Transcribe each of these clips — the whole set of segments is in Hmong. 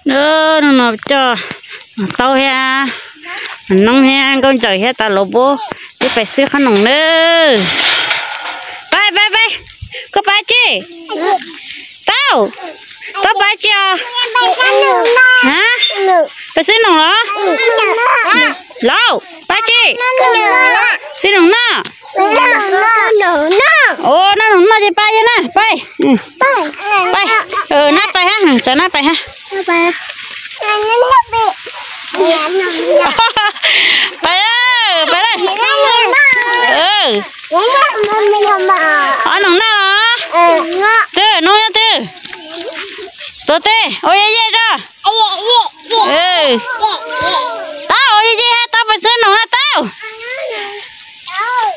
Hnub no coj Nom Taub thiab Nom Noob thiab Nkauj Ntxawm thiab Tau Laus Npub peb pais xwb qhob noom nawb. Pais pais pais, koj pais tsi? Tau, koj pais tsi os? Pais xwb noom los? Laus, pais tsi? Xwb noom noj. Ua noj noom noj ces pais yog na, pais. Pais, nab pais hab, txav nab pais hab. Pais, pais lawm. Ob noom noj los? Twg, noog yog twg? Tuav tes, ua yej yej tso. Tau, ua yej yej hab, tau pais xwb noom na, tau.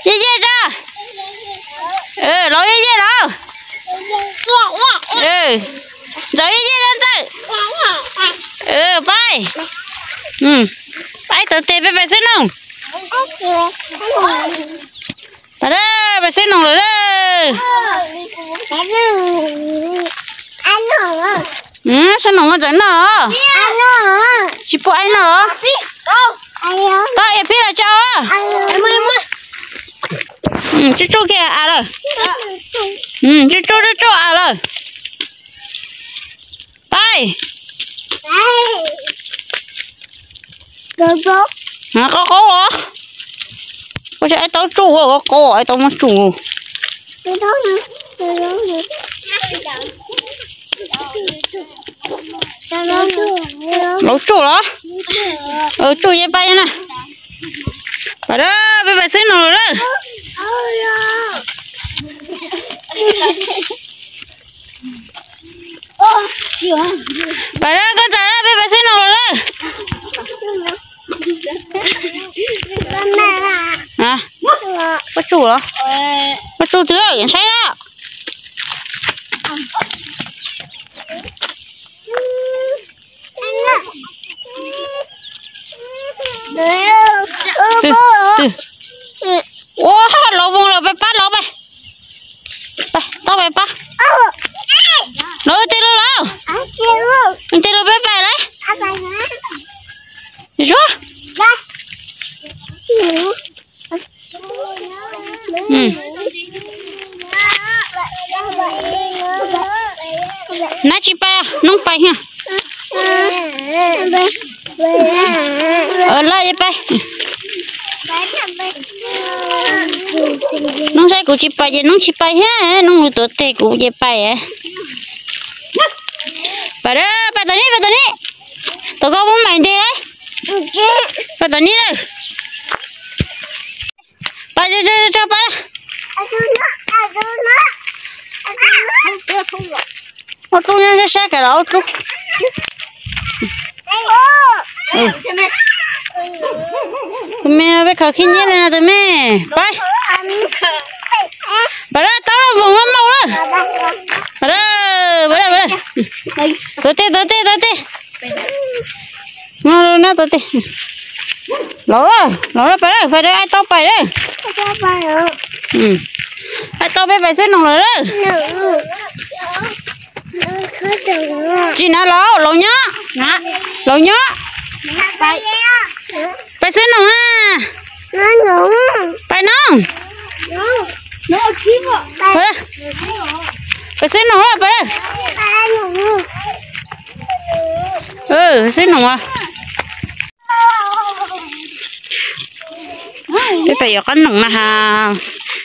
Yej yej tso. Laus yej yej los? Ntxawm yej yej tso, Ntxawm. Pais, pais tuav tes peb pais xwb noog. Pais lawm, pais xwb noog lawm lawm. Xwb noog Ntxawm noj. Tsis pub aib noj los? Tau, es phib los tso. Tsuj tsuj kiag av lawm. Tsuj tsuj tsuj tsuj av lawm. Pais. Qaub qaub os. Ua cas aib taub tsuj, qaub qaub aib taub muab tsuj. Laus tsuj los? Tsuj yej pais na. Pais lawm, peb pais xwb noog lawm lawm. Pais lawm, koj txawm lawm, peb pais xwb noog lawm lawm. Koj tsuj los? Koj tsuj twg saib na. Ua, laus voos lawm, peb pab laus peb. Peb tau peb pab. Laus tes lus lawm. Tes lus peb pais lawm. Zuag. Nab tsis pais, Noob pais thiab. Lawm, yej pais. Noob saib kuv tsis pais ces Noob tsis pais thiab, Noob lus tuav tes kuv ces pais. Pais, pais tom ni, pais tom ni. Tom koj muab mais nteg lawm. Pais tom ni lawm. Pais, pais. Ob tug nyob sab sab kav los ob tug. Tus me peb khaws khib nyiab li no tus me. Pais. Pais lawm, tau lawm, voos lawm, maum lawm. Pais lawm, pais lawm, pais lawm. Tuav tes, tuav tes, tuav tes. Tuav tes. Los lawm, los lawm, pais lawm, pais lawm, aib tau pais lawm. Aib tau peb pais xwb noog lawm lawm. Tsis nav laus, laus nyob. Laus nyob. Pais xwb noog na. Pais noog. Pais xwb noog lawm, pais lawm. Xwb noog. Peb pais yuav qhob noom na has.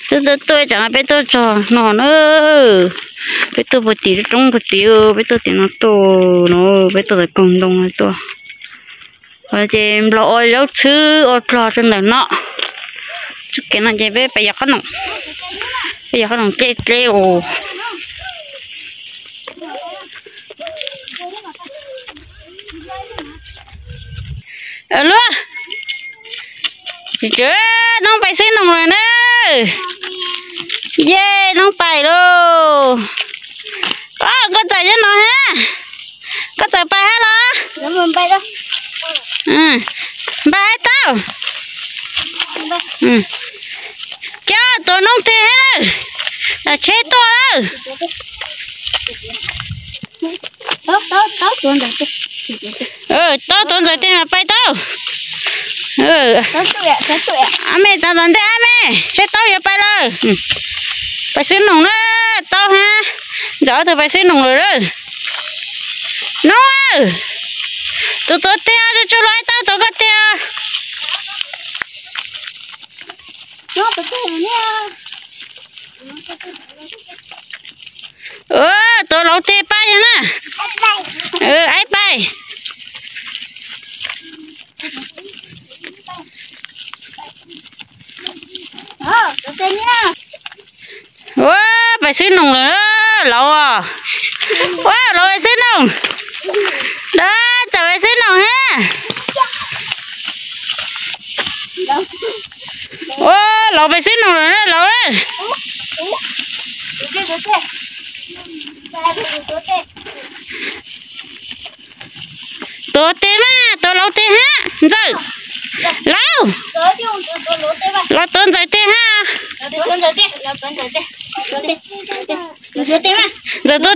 Twb tuaj tuaj ib tsam no peb tuaj txog no na. Peb tuaj puag tim roob puag tim, peb tuaj tim no tuaj no, peb tuaj tom koog ntoo tuaj. Ces nplaum ua zaub txhwb ua plog rau ntawm no. Txoj kev no ces peb pais yuav qhob noom. Peb yuav qhob noom dleb dleb os. Luag, Noob pais xwb noog lawm na. Yej, Noob pais lauj. Koj txawm nyob no hab. Koj txawm pais hab los? Npais hab tau. Coj tuav Noob tes hab lawm. Tsheb tuaj lawm. Taub tuav ntxawm tiag mas pais tau. Ab me txav tom ntej ab me, seb taub yuav pais lawm. Pais xwb noog na, taub hab ntxawm ob tug pais xwb noog lawm na. Noog, tus tuav tiag tsuag tsuag los ib taub tuav koj tiag. Tuav laus teg pais yog na. Aib pais. Ua, pais xwb noog lawm lauj. Ua, laus pais xwb noog. Txawm pais xwb noog hab. Ua, laus pais xwb noog lawm lauj. Tuav teg mas, tuav laus teg hab ntxawm. Laus, laus tuav ntxawm teg hab. Ntxawm tuav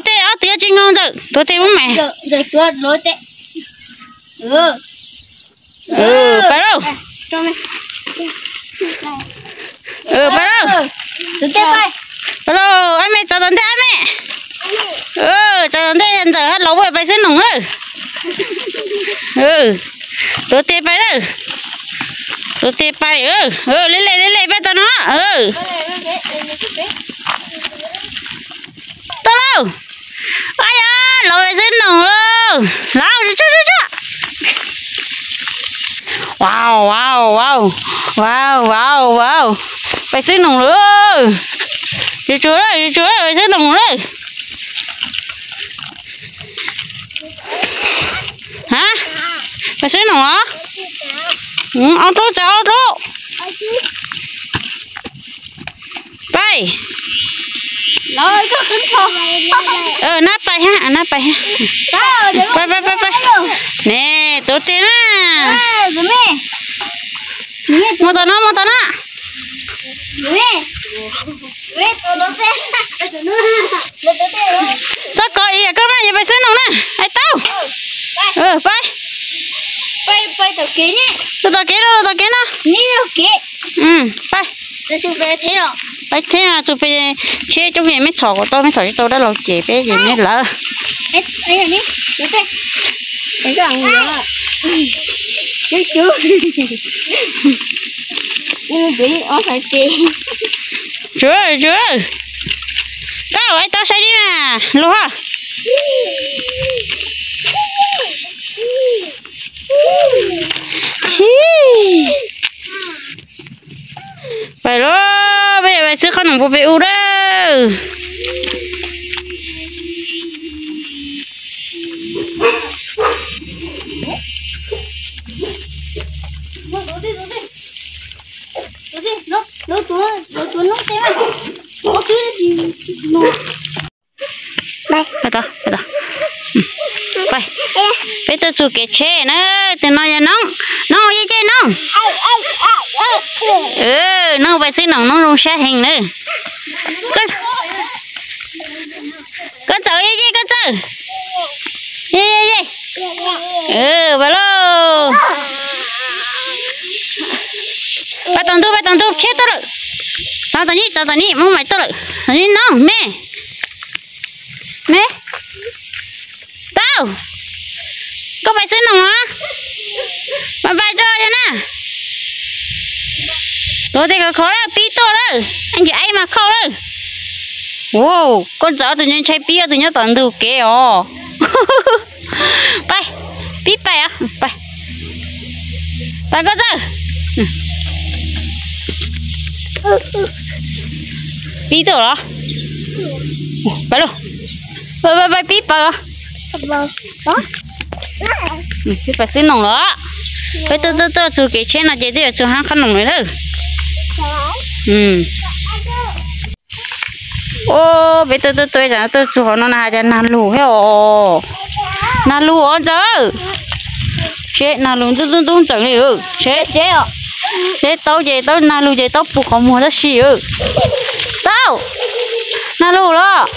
teg, ob tug yuav tsis nyob ntxawm, tuav teg mab mas. Pais lauj. Pais lauj. Pais lauj, ab me txav tom ntej ab me. Txav tom ntej ntxawm hab laus pais xwb noog lawm. Tuav teg pais lawm. Tuav teg pais, le le le le pais tom no. Tau lauj. Ab yog, laus pais xwb noog lauj. Laus, tsuag tsuag tsuag. Wow, wow, wow. Wow, wow, wow. Pais xwb noog lawm. Tsuag tsuag lawm, tsuag tsuag lawm, pais xwb noog lawm. Hab, pais xwb noog los? Ob rub, txav ob rub. Pais. Nab pais hab, nab pais hab. Pais, pais, pais, pais. Ne, tuav teg na. Mus tom no, mus tom no. Txhob kov ib yam koj na, yuav pais xwb noog na. Aib tau. Pais. Lug tom kev no, lug tom kev no. Pais. Pais thiab, txug pem tsheb coob ces meb txhom kom tau, meb txhom tsis tau dab laug ces peb ces neb lawm. Tsuag, tsuag. Tau, aib tau saib dib mas lug hab. Pais lauj, peb yuav pais xwb qhob noom puag pem u lawm. Pais, pais tau, pais tau. Pais, peb tuaj txug kev tsheb na, tus no yog Noob, Noob, Yeej, Yeej, Noob. Noob pais xwb noog, Noob zoo sab heev na. Koj txawm, Yeej, Yeej, koj txawm. Yeej, Yeej, Yeej. Pais lauj. Pais tom ntug, pais tom ntug, tsheb tuaj lawm. Txav tom nyib, txav tom nyib, Moob Maiv tuaj lawm. Tom nyib no, me. Me. Tau. Koj pais xwb noog os. Mas pais rau yog na. Tuav tes khov khov lawm, pib tuaj lawm. Ib ntsis aib mas khauj lawm. Wow, koj txawm ob tug ntshai pib, ob tug nyob tom ntug kev os. Pais, pib pais os, pais. Pais koj txawj. Pib tuaj los? Pais lauj. Pais, pais, pais, pib pais os. Peb pais xwb noog los. Peb tuaj, tuaj, tuaj txug kev tsheb no ces twb yuav txug hab qhob noom lawm. Peb tuaj, tuaj, tuaj, tuaj txug qhov no na has cas nag lug thiab os. Nag lug os ntxawm. Seb nag lug ntub ntub ntxawm li. Seb, seb taub ces taub, nag lug ces taub puv qhov muag tab sis. Taub, nag lug los.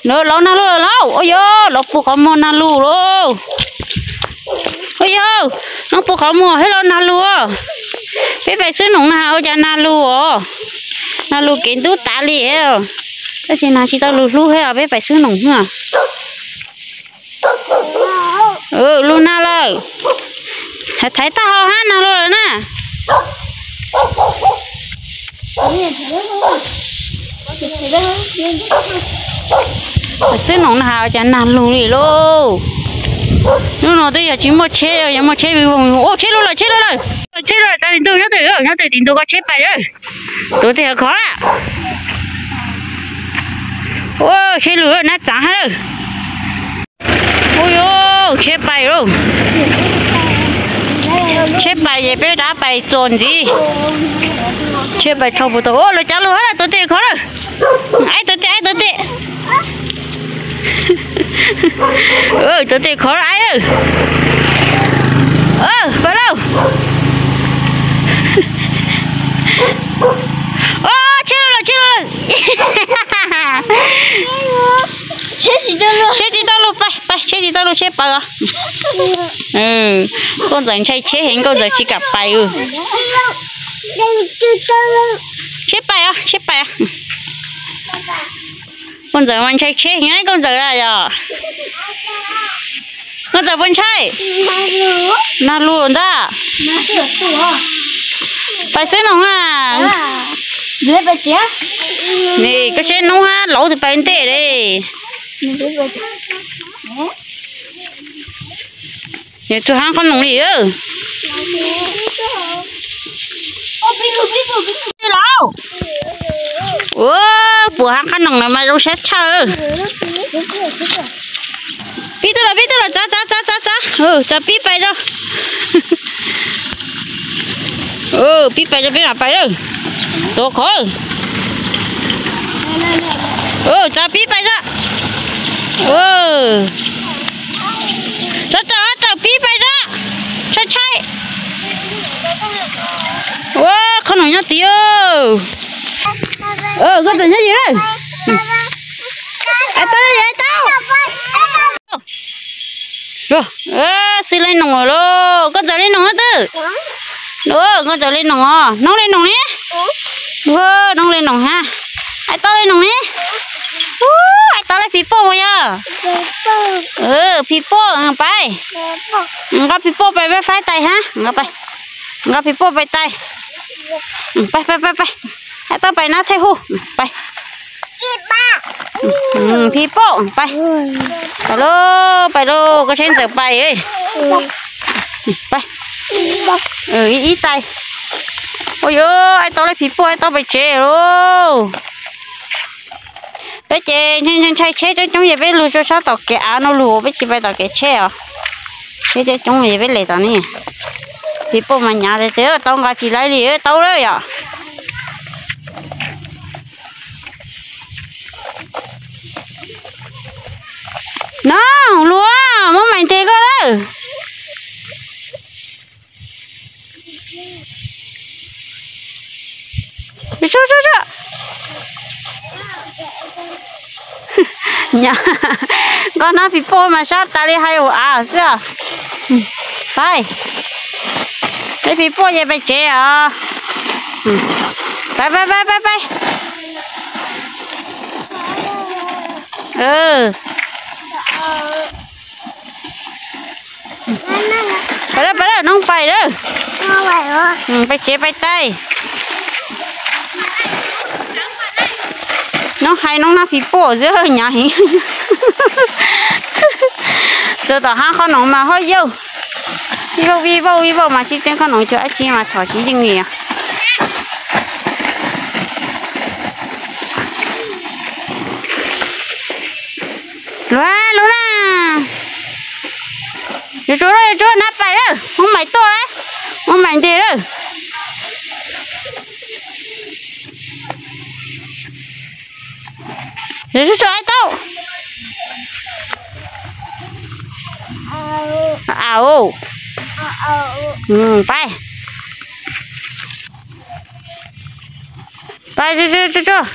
Lauj, nag lug lawm lauj. Ua yog, los puag qhov muag nag lug lauj. Ua yog, nag puag qhov muag thiab los nag lug. Peb pais xwb noom na ua cas nag lug os. Nag lug kev ntub tas li. Tab sis nag tsis tau lug hlub thiab, peb pais xwb noom na. Lug nag lawm. Thaiv taub hau hab, nag lug lawm na. Xwb noom na has cas nag lug li lauj. Hnub no twb yog tsis muaj tsheb, yog muaj tsheb vij voog. Ua tsheb lug lawm, tsheb lug lawm. Tsheb lug lawm, txav tim ntug nyob twg, nyob twg tim ntug koj tsheb pais lawm. Tuav tes khov lawm. Ua tsheb lug nab txav hab lawm. Ua yog tsheb pais lauj. Tsheb pais ces peb rov pais txuas ntxiv. Tsheb pais dhau puas tau, ua lawv cav lug hab lawm, tuav tes khov lawm. Aib tuav tes, aib tuav tes. Tuav tes khov lawm aib. Pais lauj. Tsheb lug lawm, tsheb lug lawm. Tsheb tsis tau lug, pais, pais, tsheb tsis tau lug, tsheb pais os. Nkauj Ntxawm ntshai tsheb heev, Nkauj Ntxawm tsis kam pais. Tsheb pais os, tsheb pais os. Nkauj Ntxawm mas ntshai tsheb heev, Nkauj Ntxawm yog. Nkauj Ntxawm puas ntshai? Nag lug ntag. Pais xwb noog na. Koj saib noob hab lauv twb pais ntej li. Yog txug hab qhob noom li. Ua puas hab qhob noom na mas zoo sab tshaj. Pib tuaj lawm, pib tuaj lawm, txav, txav, txav, txav, txav, txav pib pais rau. Pib pais rau peb mam pais lawm. Tuav khov. Txav pib pais rau. Txav raws, raws pib pais rau. Tshaib tshaib. Ua qhob noom nyob tid. Nkauj Ntxawm nyob yim lawm. Aib tau, aib tau. Xwb li noog lauj, Nkauj Ntxawm li noog twg? Nkauj Ntxawm li noog os, noob li noog li. Noob li noog hab. Aib tau li noog li. Aib tau li phim poj mus yog. Phim poj pais. Nqa phim poj pais faib tais hab. Nqa phim poj pais tais. Pais, pais, pais, pais. Aib tau pais nab thej hu. Pais. Phim poj pais. Pais lauj, pais lauj, koj saib Ntxawm pais. Pais. Ib tais. Ua yuav aib tau li phim poj aib tau pais tsev lauj. Peb ces ntshai ntshai tsheb coob coob ces peb lug rau sab tom kev av no lug, peb tsis pais tom kev tsheb os. Tsheb coob coob ces peb le tom ne. Phim poj mas hnyav tiag tiag tau nqa tsis laib li, tau lawm yom. No, lug, muab mais nteg koj lawm. Nqa nab phim poj mas sab tas li hais ua av xwb. Pais, peb phim poj ces pais tsev os. Pais, pais, pais, pais, pais. Pais lawm, pais lawm, noob pais lawm. Pais tsev pais tais. Noob hais noob nab phim poj xwb hnyav heev. Txog tom hab qhob noom mas ho yau. Vij vauj vij vauj vij vauj mas sib txeeb qhob noom cuag dab tsi mas txhom tsis yeej li os. Lug, lug na. Yuav tsuag lawm, yuav tsuag, nab pais lawm, muab mais tuaj lawm, muab mais nteg lawm. Yuav tsuag tsuag aib tau. Au. Pais. Pais tsuag tsuag tsuag tsuag.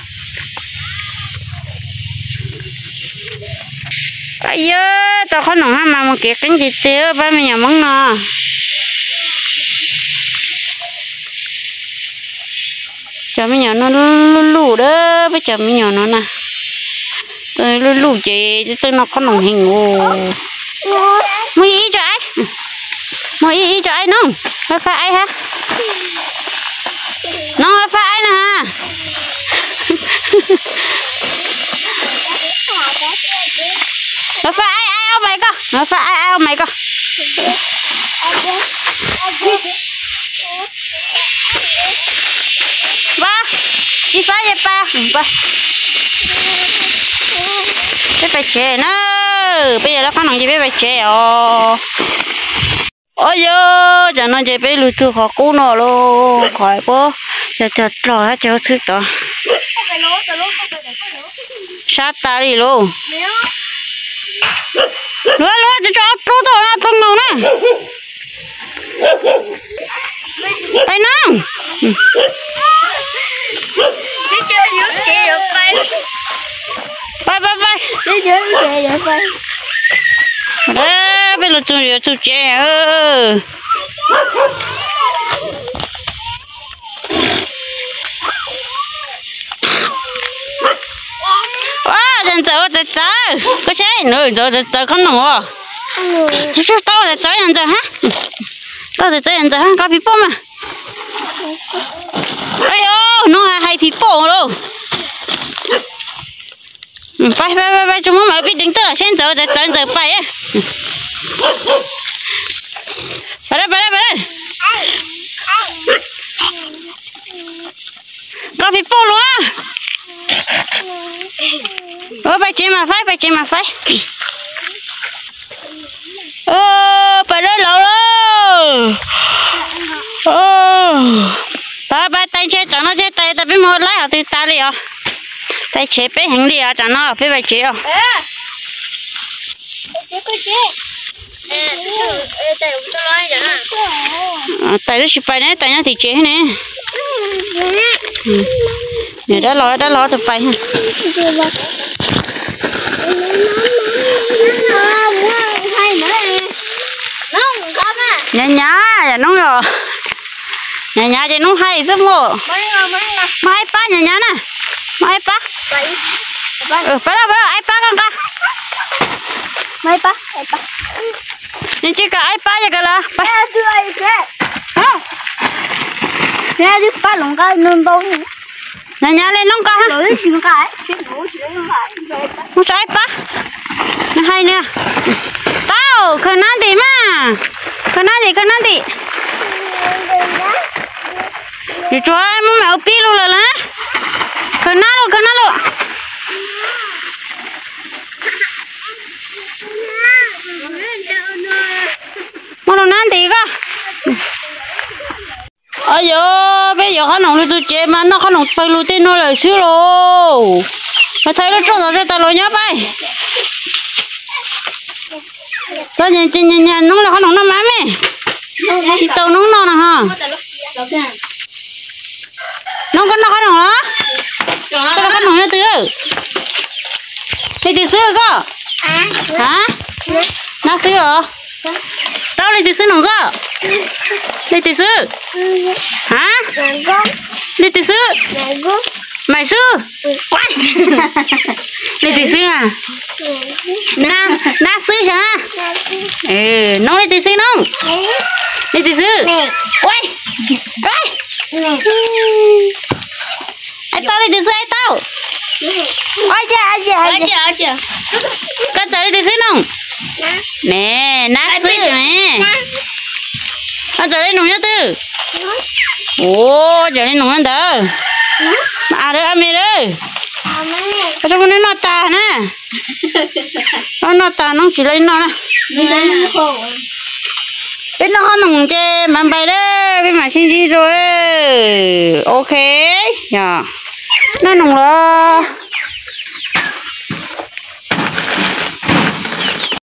Yog tau qhob noom hab mas mus kev qeeb tiag tiag pab me nyuam Hmoob no. Cov me nyuam no luj luj dab, peb cov me nyuam no na, luj luj ces txawj noj qhob noom heev os. Muaj ib tso aib, muaj ib ib tso aib noog, fab fab aib hab. Noog fab fab aib na ha. Fab fab aib aib ob mais koj, fab fab aib aib ob mais koj. Pab, tsis fab ces pab. Peb pais tsev na, peb yog lawv qhob noom ces peb pais tsev os. Os yog, tsam no ces peb lug txug qhov qub no lauj, qhov puab cog cog dlog hab cog txhwb tod. Sab tas li lauj. Luag luag tso ob rub tau no peb mus na. Pais no. Pais pais pais. Peb lug txug yuav txug tsev. Ua, yawg Ntxawm ua txawv txawv, koj saib, Ntxawm ua txawv txawv qhob noom os. Tau txawv txawv yawg Ntxawm hab, tau txawv txawv yawg Ntxawm hab, koj phim pom mas. Hnub hais phim pom lauj. Pais pais pais, tsuas muab mam pib deev tawm los seb Ntxawm txawv txawv Ntxawm pais. Pais lawm pais lawm pais lawm. Koj phim pom lauj. Pais tsev mas faib, pais tsev mas faib. Pais dawb laug lauj. Pais pais, tais ntshe tsam no thiaj tais tas peb mus laib hov twg tas li os. Tais tshev peb heev li os, tsam no peb pais tsev os. Tais twb tsis pais ne, tais nyob tim tsev ne. Niam dab laug dab laug tus pais. Nyav nyav yam noob los, nyav nyav ces noob hais xwb muaj. Muaj aib pab nyav nyav na, muaj aib pab. Pab lawm pab lawm, aib pab koj nqa. Nws tsis kam aib pab yog kawg los. Nyav nyav li noob nqa. Mus tso aib pab. Nws hais nws. Tau, khaws nab ntim mas. Khaws nab ntim, khaws nab ntim. Yuav tsuav muab mam ua pib lug lawm lauj. Khaws nab lauj, khaws nab lauj. Muab lub nab ntim koj. Os yog, peb yuav qhob noom lug txug tsev mas noj qhob noom pawg lug tej nuav lawm xwb lauj. Mas thaij lub rooj ntawd tas luas nyob pab. Tau, nyiam nyiam noob lawv qhob noom noj mas me. Tsis txaus noob noj no ho. Noob, koj noj qhob noom los? Koj lawv qhob noom nyob twg? Leej twg xwb koj? Ha? Nab xwb os. Tau, leej twg xwb noom koj? Leej twg xwb? Ha? Leej twg xwb? Maim xwb. Leej twg xwb? Nab xwb sav. Noob, leej twg xwb noob? Leej twg xwb? Aib Tau, leej twg xwb Aib Tau? Koj txawm leej twg xwb noob? Ne, nab xwb ne. Koj txawm leej noom nyob twg? Ua, txawm leej noom nyob ntawd. Mas a lawv a me lawm. Koj txhob muab neb noj tag na. Noj tag noob tsis tau noj na. Peb noj qhob noom ces mam npais lawm, peb mam sib ntsib dua. Ok, yog noj noom los.